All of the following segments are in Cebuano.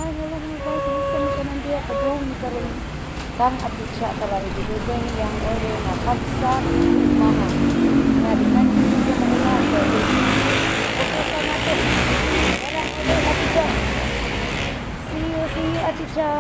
Hi, hello mga guys. Kumusta mo tanan diya? Padung ni karon kang Ate Cha para i-deliver niya ang order na kabsa maha. Nga di man siya maula. So, okay na to. Wala order, Ate Cha. See you, Ate Cha.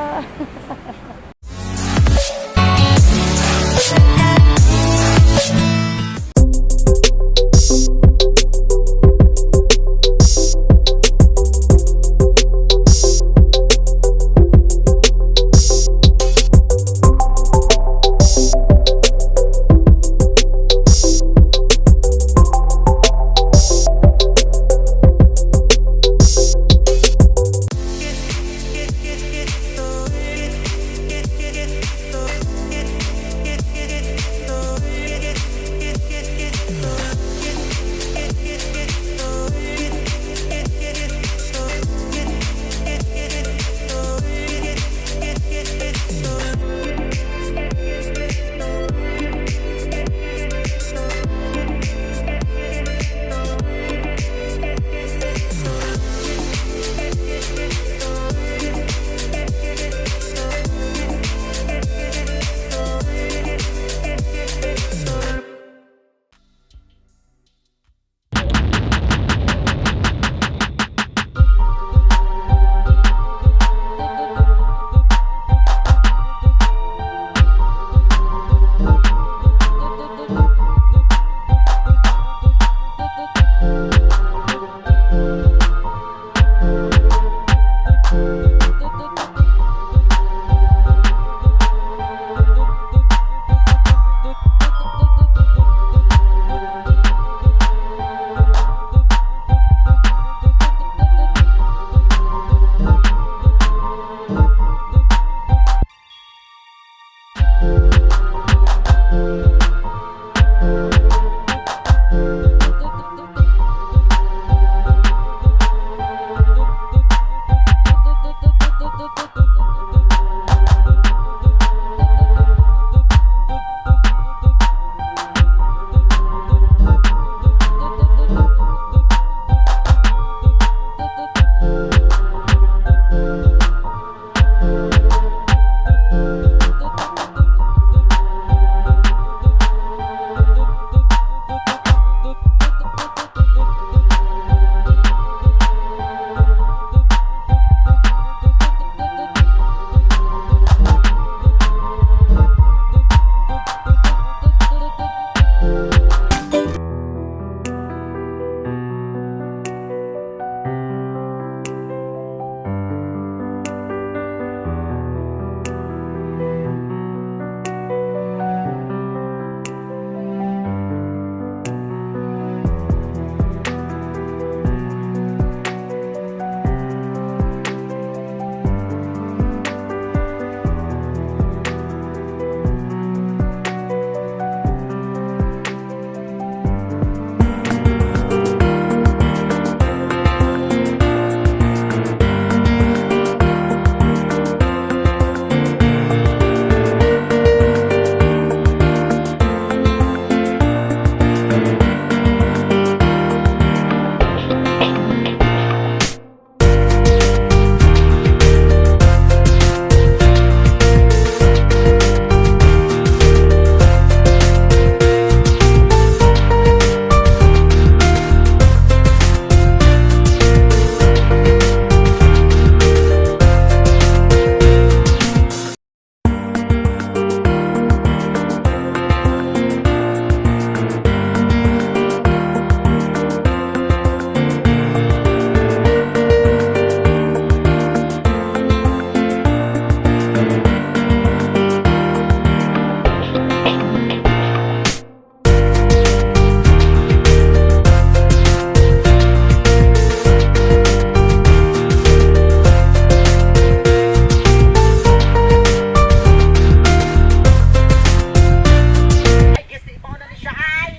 Ay, gisipaw na ni siya ay!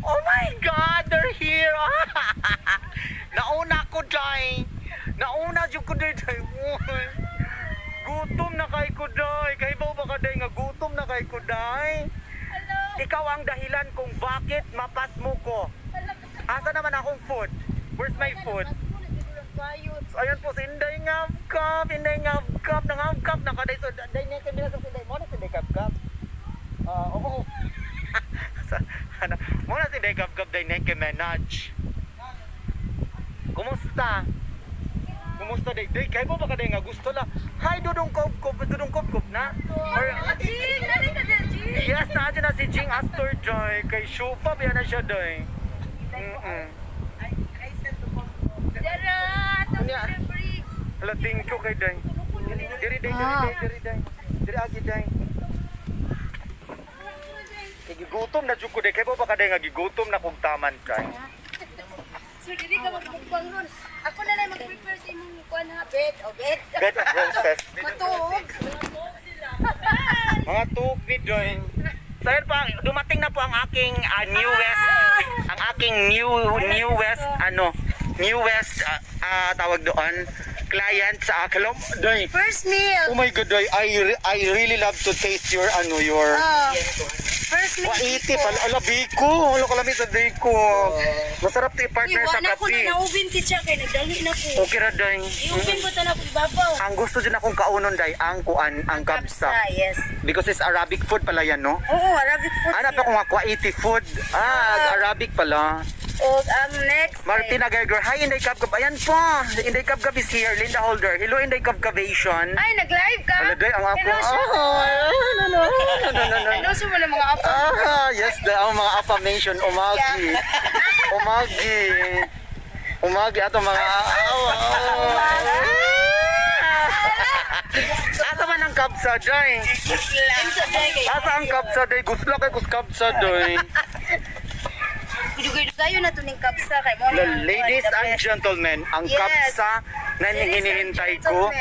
Oh my God, they're here! Nauna ko, Day! Nauna jud ko, Day! Day. Uy. Gutom na kay ko, Day! Kahibaw ba ka, Day, nga gutom na kay ko, Day? Ikaw ang dahilan kung bakit mapasmo ko. Asa naman akong food? Where's my food? So, ayan po si Inday nga. Kap, Inday Ngabkap, nangabkap na ka day. So day na kami sa Inday mo na si Inday Kabkap. Ah, oo. Ano, mo na si Inday Kabkap day Nicki Minaj. Kumusta? Kumusta day? Day kay mo ba ka day nga gusto la? Hi, Dudong Kop Kop, Dudong Kop Kop na. Or, yes, naa na si Jing Astor Joy kay Shupa ba na siya day. Hala, thank you kay day. Diri day, diri day, diri day. Diri agi day. Kay gigutom na jud ko day. Kay ba ka day nga gigutom na kog taman kay. Sir, dili ka magmukbang ron. Ako na lang mag-prepare sa imong kuan ha, bed o bed. Bed of roses. Matuog. Mga tuog ni Joy. So ayun po, dumating na po ang aking newest, ang aking newest, ano, newest, tawag doon, client sa akin. Hello, Doy. First meal. Oh my God, Doy, I really love to taste your, ano, your, Oh. First meal. Waiti pala, ala, biko, ala, kalami sa biko. Masarap to Uy, i-partner sa wala ko na kape. na-oven teacher kay nagdali na ko. Okay ra, Doy. I-oven ko na ko ibabaw. Ang gusto din akong kaunon, Day, ang kuan, ang kabsa. Yes. Because it's Arabic food pala yan, no? Oo, Arabic food. Hanap ako nga quality food. Ah, Arabic pala. O, next. Martina Gerger. Hi, Inday Kabkab. Ayan po. Inday Kabkab is here. Linda Holder. Hello, Inday Kabkabation. Ay, nag-live ka? Hello, day. Ang ako. Hello, siya. Ah, no, no, no, no, no, no. Hello, sa mga mga apo. Ah, yes, ang mga affirmation. Umagi. Umagi. Umagi ato mga... Ah, asa man ang kabsa, day? Asa ang kabsa, day? Gusto lang kay kus kabsa, day. Kayo na to ning kabsa kay mo. The ladies and gentlemen, ang Yes. kabsa na hinihintay ko.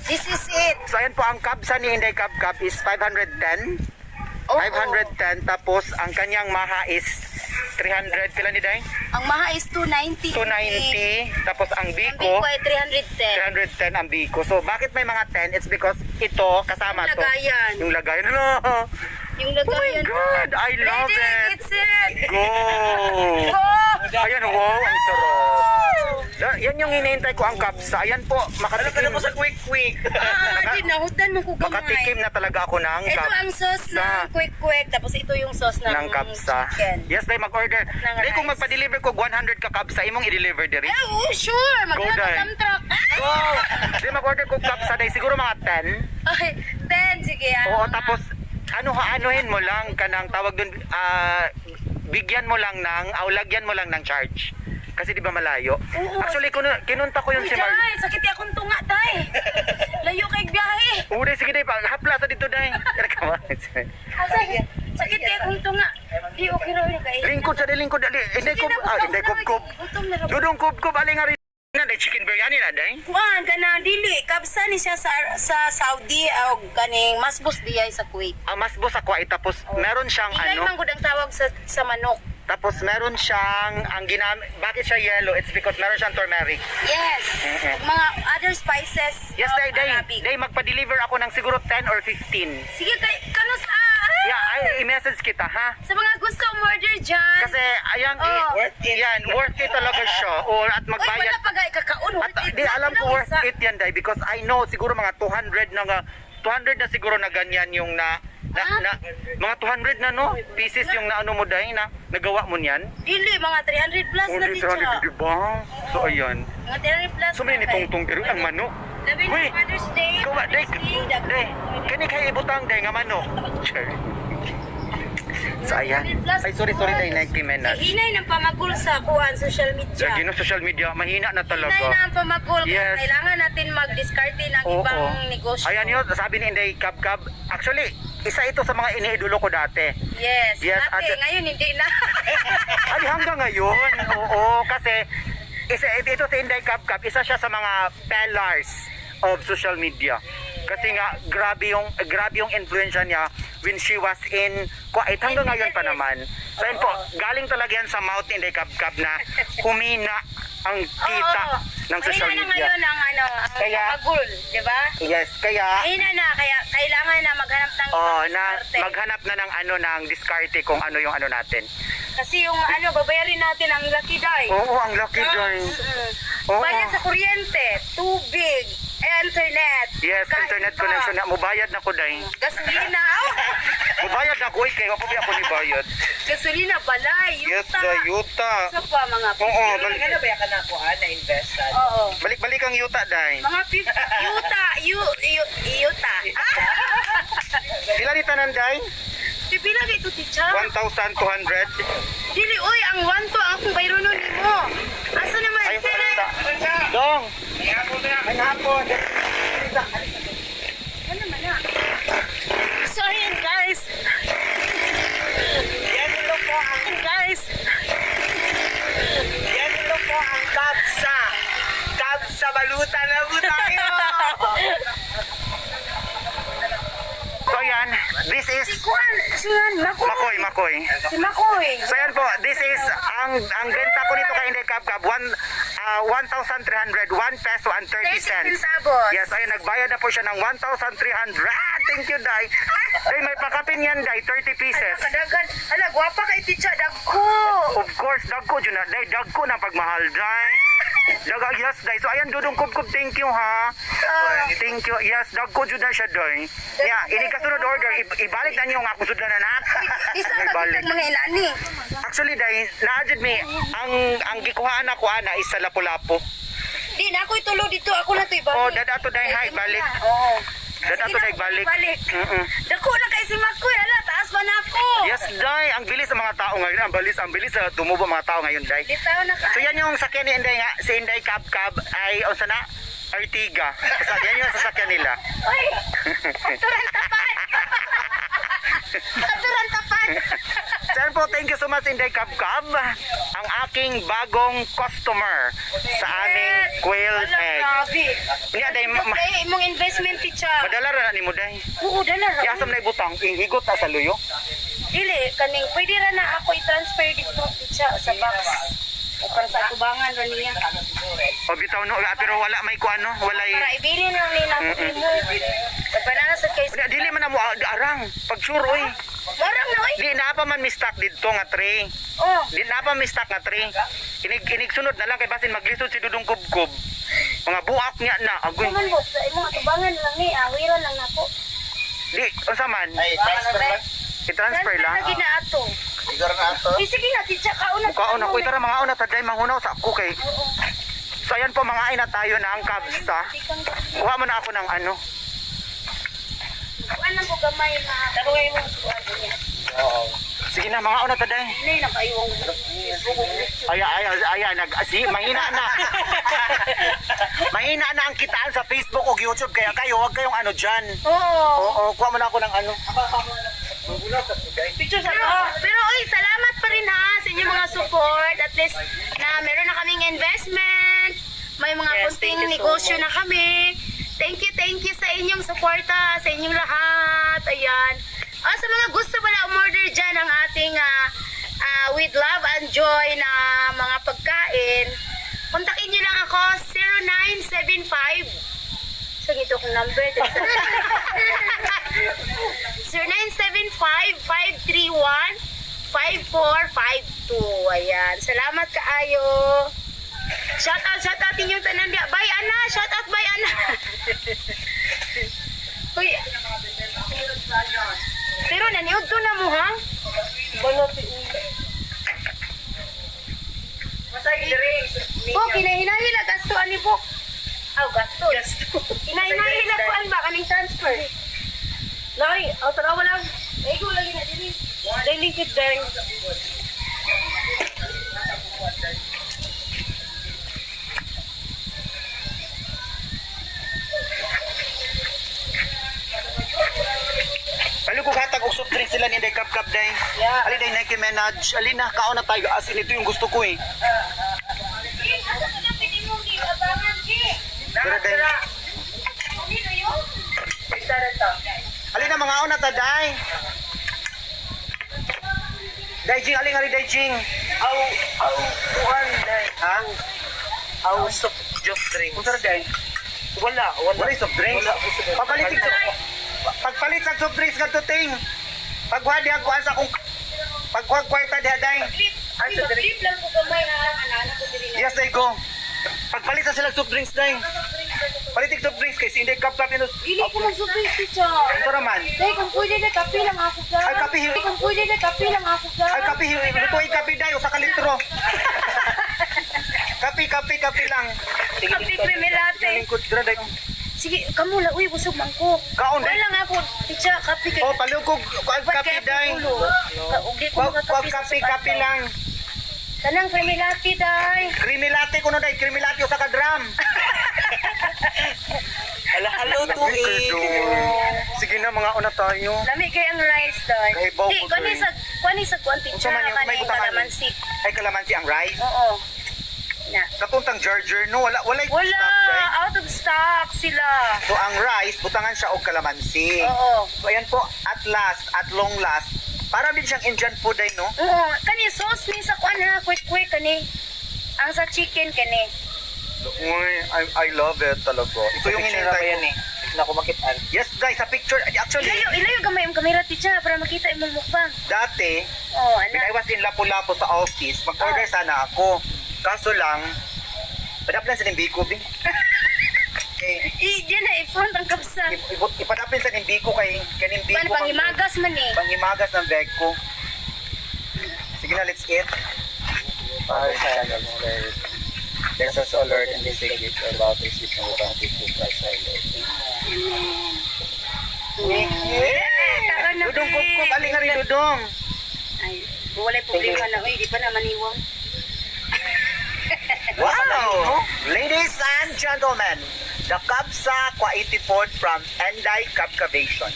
This is it. So ayan po, ang kabsa ni Inday Kabkab is 510. Oo. 510, tapos ang kanyang maha is 300, pila ni Day? Ang maha is 290. 290, tapos ang Ang biko, biko ay 310. 310 ang biko. So bakit may mga 10? It's because ito, kasama Yung to. lagayan. Yung lagayan. No! Yung Oh my lagayan. God! I love Ready, it! It's it. Go! Go! Ayan, wow, ang sarap. Yan yung hinihintay ko ang kabsa. Ayan po, makatikim. Alam ko sa quick quick. Ah, di nahutan mo ko gamay. Makatikim na talaga ako ng Ito ang sauce ng kabsa. quick quick tapos ito yung sauce ng, Ng kabsa. chicken. Yes, day mag-order. Ng Day kung rice. magpa-deliver ko 100 ka kabsa, imong i-deliver diri. Eh, oh, sure. Go, Magkano Day. dump truck? Wow! Day mag-order ko kabsa day siguro mga 10. Ay, 10. Sige. Ano Oo, nga. tapos ano anuhin mo lang kanang tawag dun, bigyan mo lang ng, aw lagyan mo lang ng charge. Kasi di ba malayo? Oo. Actually, kinunta ko yun Uy, si Mar. Day, sakit akong tunga, Day. Layo kay biyahe. Uri, sige day, hapla sa dito day. Sakit akong tunga. Di okay raw yun kay. Lingkod sa lingkod dali. Hindi ko, hindi ko ko. Gutom na raw. Dudong kub kub ali nga rin na day chicken biryani na day. Kuan kana dili kabsa ni siya sa Saudi o kaning masbus diay sa Kuwait. Ang masbo sa Kuwait tapos meron siyang Ilay ano, man gud ang tawag sa manok. tapos meron siyang ang ginam bakit siya yellow? It's because meron siyang turmeric. Yes. Ug mga other spices Yes, of day day. Arabic. Day magpa-deliver ako ng siguro 10 or 15. Sige kay kano sa Yeah, ay i-message kita ha. Sa mga gusto order dyan. Kasi ayang Oh. Worth it. Yan, worth it talaga siya or at Uy, magbayad wala pa gay kakaon. At Worth it di na. alam ko Wala worth isa. it yan day because I know siguro mga 200 na nga 200 na siguro na ganyan yung na na, Ah? na mga 200 na no pieces yung naano mo day na nagawa mo niyan. Dili mga 300 plus na Only di siya. 300 di ba? So ayan. Mga 300 plus. So may na kay. nitungtong pero ang manok. Labi na Uy, Mother's Day. Gawa day. Mother's Day, Day. Kani kay ibutang day nga manok. Sure. So ayan. 300 plus. Ay sorry, sorry day Nike Menas. Kay hinay ng pamagul sa kuan social media. Lagi no social media mahina na talaga. Hinay na ang pamagul. Kaya Yes. kailangan natin magdiskarte ng Oo. ibang negosyo. Ayan yun, sabi ni Inday Kabkab. Actually, isa ito sa mga iniidolo ko dati. Yes. Yes, Ate, ngayon hindi na. Ay, hanggang ngayon. Oo, kasi isa, ito si Inday Kabkab, isa siya sa mga pillars of social media. Kasi nga, grabe yung influensya niya when she was in Kuwait. Hanggang ngayon pa naman. So, yun po, galing talaga yan sa mouth ni Inday Kabkab na humina ang kita Oo. ng social Mahina na media. ngayon ang ano, ang pamagul, di ba? Yes, kaya Mahina na kaya kailangan na maghanap ng oh, ibang na diskarte. maghanap na ng ano ng diskarte kung ano yung ano natin. Kasi yung ano, babayarin natin ang lucky die. Oo, ang lucky day. Oo. Bayad sa kuryente, tubig, and Internet. Yes, Kain internet pa. connection na. Mubayad na ko, day. Gasolina. Oh! Mubayad na ko, eh, kay ako ako ni bayad. Gasolina, balay, yuta. Yes, day, yuta. Sa pa, mga Oo, Pero balik, nga ba ka na ako, na invest sa Oo. balik-balik ang yuta, day. Mga 50, yuta, yu, yu, yuta. Ah! Pila ni tanan, day? Pipila kay ito, teacher? 1,200. Dili, oy, ang 1 to, ang akong bayro nun mo. Asa naman? Ay, sa yuta. Dong! Ay, hapon. Ano man na? So, ayan, guys. Yan ito po ang Guys, Yan ito po ang kabsa. Kabsa balutan na po tayo. So, ayan. This is si Kuan, si Kuan, Makoy. Makoy, Makoy. Si Makoy. So ayan po, this is ang benta ko nito kay Inday Kabkab, 1,300, 1 peso and 30 30 cents. centavos. Yes, ayun, nagbayad na po siya ng 1,300. Thank you, Day. Day, may pakapin yan, Day, 30 pieces. Kadaghan. Ala, gwapa kay teacher, dagko. Of course, dagko dyan na, Day, dagko na pagmahal, Day. Daga, yes, Day. So ayan, Dudong Kubkub, thank you, ha. Thank you. Yes, dagko dyan na siya, Day. Yeah, ini kasunod order, ibalik na niyo ang akong sudlan na. Isa ka Ibalik. mga inani. Actually, Day, naadjud mi, ang gikuhaan ako ana is sa Lapu-Lapu. Di na ako itulo dito, ako na to ibalik. Oh, dada to day, hi, balik. Oo. Dada Sige to na, day, balik. Balik. Dako na kay si Makoy, ala, taas ba na ako? Yes, Day, ang bilis ng mga tao ngayon. Ang bilis sa tumubo mga tao ngayon, Day. Bitaw na ka. So yan yung sakyan ni Inday nga, si Inday Cab Cab ay unsa na? Artiga. Sasakyan yung sasakyan nila. Uy! Aturan tapat! Aturan tapat! So yan po, thank you so much, Inday Cab Cab. Ang aking bagong customer sa aming Yes. quail Ala, egg. grabe. Niya, Day, Okay, imong investment, teacher. madala ra na ni mo, Day. Oo, dala ra. Yasam na ibutang, ihigot na sa luyo. Dili, kaning pwede ra na ako i-transfer dito, teacher, sa box. O para sa atubangan ra niya. O bitaw no, ah, pero wala may kuano, walay. Para ibilin lang nila ako nimo. Pagpanana sa kay Di, dili man na mo ah, arang pag sure oy. Marang na oy. Di na pa man mi stock didto nga tray. Oh. Di na pa mi stock nga tray. Inig inig sunod na lang kay basin maglisod si Dudong Kubkob. Mga buak niya na agoy. Kuman mo sa imong atubangan lang ni, awiran lang nako. Di unsa man? Ay, transfer lang. I-transfer lang. Lagi na ato. Siguro na ato. Di sige na teacher kauna. Kaon ako tara mga una taday manghunaw sa ako kay. So ayan po mga ina tayo na ang kabsta. Kuha mo na ako ng ano. Kuan lang ko gamay na. Tanungay mo. Oo. Sige na mga una taday. Nay na kayo ang Ay, ay, ay, ay, nag, si, mahina na. Mahina na ang kitaan sa Facebook o YouTube, kaya kayo, huwag kayong ano dyan. Oo. Oo, kuha mo na ako ng ano. Picture sa pero, pero oy, salamat pa rin ha sa inyong mga support. At least na meron na kaming investment. May mga Yes, kunting thank you so negosyo na kami. Thank you sa inyong suporta, sa inyong lahat. Ayan. Ah, sa mga gusto pala umorder dyan ang ating with love and joy na mga pagkain, kontakin nyo lang ako 0975. So, ito akong number. 0975-531-5452. Ayan. Salamat kaayo. Shout out inyong tanan diya. Bye, Ana. Shout out, bye, Ana. Uy. Pero naniud to na mo, ha? Masay drinks. Bo, kinahinahi na gasto ani bo. Aw, gasto. Gasto. Kinahinahi na kuan ba kaning transfer? Nay, ang tanawa lang. Ego lagi na dili. Day lingkit day. Balik ko hatag og soft drink sila ni Inday Kap Kap day. Yeah. Ali day Nike Manage. Ali na kaon na tayo. As in, ito yung gusto ko eh. Jing, asa ka na pwede mong giabangan, Jing? Pero day. Kanino yun? Isa na to. Ali na mga una ta day. Day Jing, ali nga day Jing. Aw, aw, kuan day. Ha? Aw, soft juice drinks. Unsa ra day? Wala, wala. Wala yung soft drinks. Wala. Papalit pagpalit sa soft drinks kadto ting. Pagkuha diha kuan sa akong pagkuha kwarta diha day. Clip. Ay, sa drink. Clip lang ko gamay ha. Ana-ana ko dili na. Yes, day go. Pagpalit sa sila soft drinks day. Palit og soft drinks kay si Inday kabkab nino. Dili ko mag-surprise, teacher. Ito naman. Day, kung pwede na kape lang ako ka. Ay, kape. Day, kung pwede na kape lang ako ka. Ay, kape, lutuin kape dayo sa kalitro. Kape, kape, kape lang. Kape, creamy latte. Lingkod dra day. Sige, kamo la, uy, busog man ko. Kaon, Wala day. lang ako, teacher, kape kay. Oh, palugog, kape day. Ugdi ko Wag wag makakape sa kape, kape lang. Tanang creamy latte, day. Creamy latte ko no day, creamy latte usa ka drum. Hala, hello to eh. Sige na, mga una tayo. Lami kay ang rice, day. Kay baw Di, ko, kuani day. sa kuani sa kuan, Unsa teacher, man yung may kani butangan? kalamansi. Ay, kalamansi ang rice. Oo. Na. Katuntang Georgia, no? Wala, wala Wala, stock, day. out of stock sila. So, ang rice, butangan siya og kalamansi. Oo. So, ayan po, at last, at long last, para din siyang Indian food ay, no? Oo, kani sauce ni sa kuan ha, quick quick kani. Ang sa chicken kani. Uy, I love it talaga. Ito yung hinintay ko. Yan eh. Na kumakitaan. Yes, guys, sa picture, actually, Ilayo, ilayo gamay ang camera, teacher, para makita imong mukbang. dati, Oh, when I ana. was in Lapu-Lapu sa office, mag-order sana ako. Kaso lang, padaplan sa Nimbiko, bi. Eh, I, diyan na i-front ang kabsa. Ipadapin sa Nimbiko kay Nimbiko. Paano pangimagas man eh. Panghimagas ng Beko. Sige na, let's eat. There's also alert and investigate about the ship ng bounty to price alert. Tara na, Dudong, be. kup, aling nga rin, Dudong. Ay, walay problema na. Uy, di pa na maniwang. Wow! Ladies and gentlemen, the Kabsa Quality Food from Enday Kabkabation.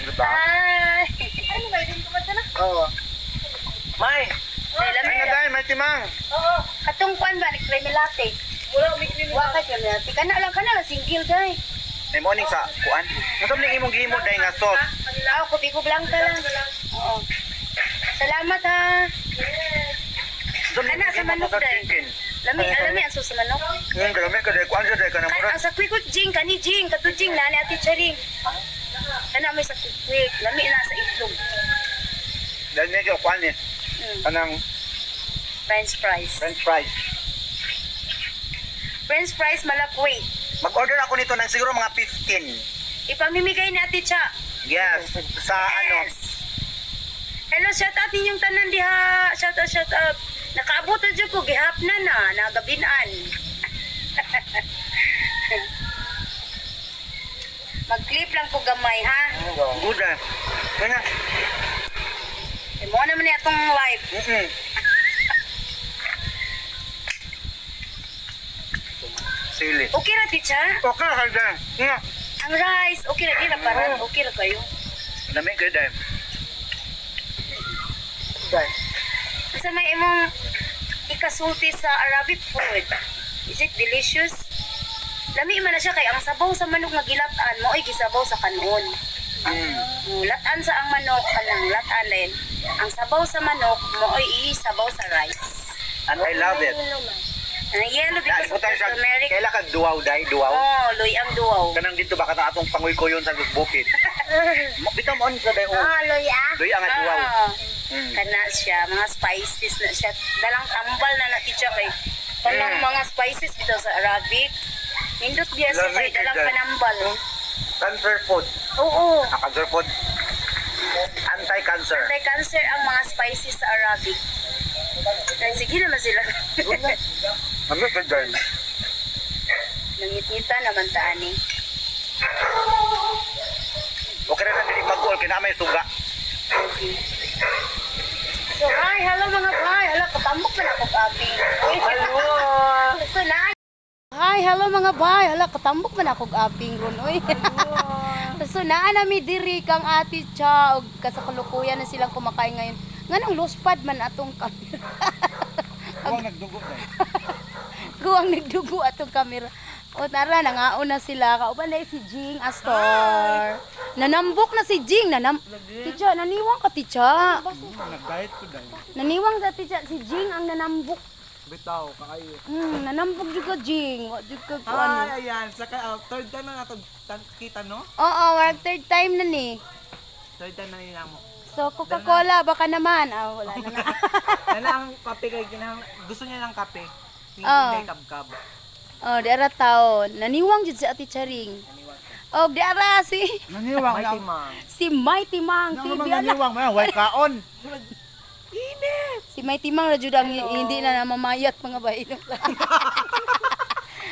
Diba? Ay! Ano ba? Hindi ko na. Oo. May! Ay, lami. Ay na dahil, may timang. Oo. Katong kuan ba, ni creamy latte. Wala, may creamy latte. Wa kay creamy latte. Kana lang, single day. May morning sa kuan. Masam ning imong gihimo dahil nga sauce. Ah, kopi ko blanca lang. Oo. Salamat ha. Masam ning Kana sa gihimo manok sauce sa dahil. chicken. Lami, alami ang sauce sa manok. Grabe ka dahil kuan siya dahil ka na Kan, mura. ang sa quick quick jing, kani jing, kato jing, nani ati charing. Kana may sa quick quick, lami na sa itlog. Dahil medyo kuan eh. Kanang French fries. french fries. French fries malakway. Mag-order ako nito ng siguro mga 15. Ipamimigay ni Ate Cha. Yes. Sa ano. Yes. Hello, shout out ninyong tanan diha. Shout out, shout out. Nakaabot na dyan ko, gihap na na, nagabinan. Mag-clip lang ko gamay, ha? Good eh. Kaya na. E, mo naman niya itong live. Sili. Okay ra, teacher? Okay, kaya. Nga. Ang rice, okay ra, di ra parang okay ra kayo. Lamig kayo dahil. Unsa may imong ikasulti sa Arabic food? Is it delicious? Lami man na siya kay ang sabaw sa manok nga gilatan mo ay gisabaw sa kanon. Latan sa ang manok kanang latan din. Ang sabaw sa manok mo ay isabaw sa rice. And I love it. Ang yellow because of Nalimutan the siya. turmeric. Kaila kag duwaw dai, duwaw. Oh, luy ang duwaw. Kanang dito baka na atong pangoy ko yun sa bukid. Bitaw mo on sa day oh. Luy ah. Luy ang duwaw. Ah. Mm. Kana siya, mga spices na siya. Dalang tambal na na teacher kay kanang mga spices bitaw sa Arabic. Nindot biya siya Lamig kay dalang kay panambal. Cancer food. Oo. Ah, cancer food. Anti-cancer. Anti-cancer ang mga spices sa Arabic. Ay, sige naman sila. Lamig ka dyan. Nangitngita naman taan eh. Okay na lang dili mag-goal kay na may suga. Okay. So, hi, hello mga bay. Hala, katambok na ako abi. Hello! So, na. Hi, hello mga bay. Hala, katambok man ako aping ron oy. So naa nami diri kang Ate Cha og kasakalukuyan na silang kumakain ngayon. Nganong luspad man atong kamera. Huwag nagdugo dahil. Guwang nagdugo atong kamera. O tara, nangaon na sila. Kauban na si Jing Astor. Nanambok na si Jing. Ticha, naniwang ka, Ticha. Nag-diet ko dahil. Naniwang sa Ticha. Si Jing ang nanambok. Bitaw, kaayo. Nanambok jud ka, Jing. Wa jud ka kuan. Ay, ayan. Saka, third time na nato kita, no? Oo, warag third time na ni. Third time na nila mo. So, Coca-Cola, baka naman. Ah, wala na na. Nana ang kape kay kinahang gusto niya ng kape. Hindi Oo. kabkab. Oh, di ara tao. Naniwang jud si Ate Charing. Oh, di ara si Naniwang Mighty Mang. si Mighty Mang TV, ala. Naniwang man, way kaon. Si Mighty Mang ra jud ang hindi na namamayat, mga bayi.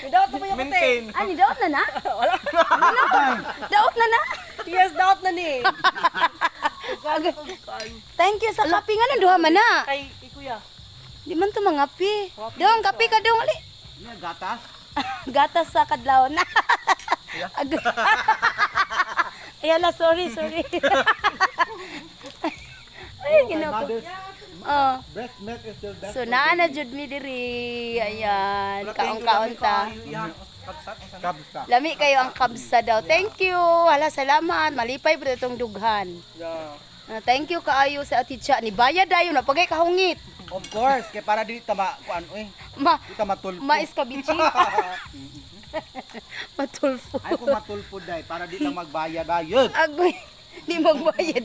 Daot na ba yung kute? Maintain. Ani daot na na? Wala. Daot na na. Yes, daot na ni. Thank you sa kape nga nang duha man na. Kay kuya. Di man to mga pi. Dong, kape ka dong ali. Gatas. Gatas sa kadlawon na. Ayala, sorry, sorry. Ay, ginoo ko. Oh. Breast milk is the best. So naa na jud mi diri. Ayan, kaon-kaon ta. Kabsa. Lami kayo ang kabsa daw. Thank you. Hala, salamat. Malipay po itong dughan. Ah, thank you kaayo sa Ate Cha. Ni bayad dayon na pagay kahungit. Of course, kay para dili ta ma kuan oy. Ma Di ta matulpo. mais ka bichi. Matulfo. Ay kung matulpo day para di ta magbayad bayad. Agoy, di magbayad.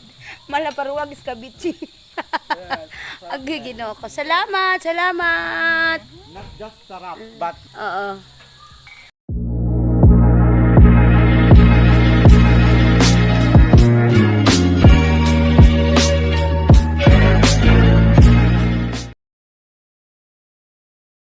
Malaparuwag is kabichi. Agoy, Ginoo ko. Salamat, salamat. Not just sarap but Oo.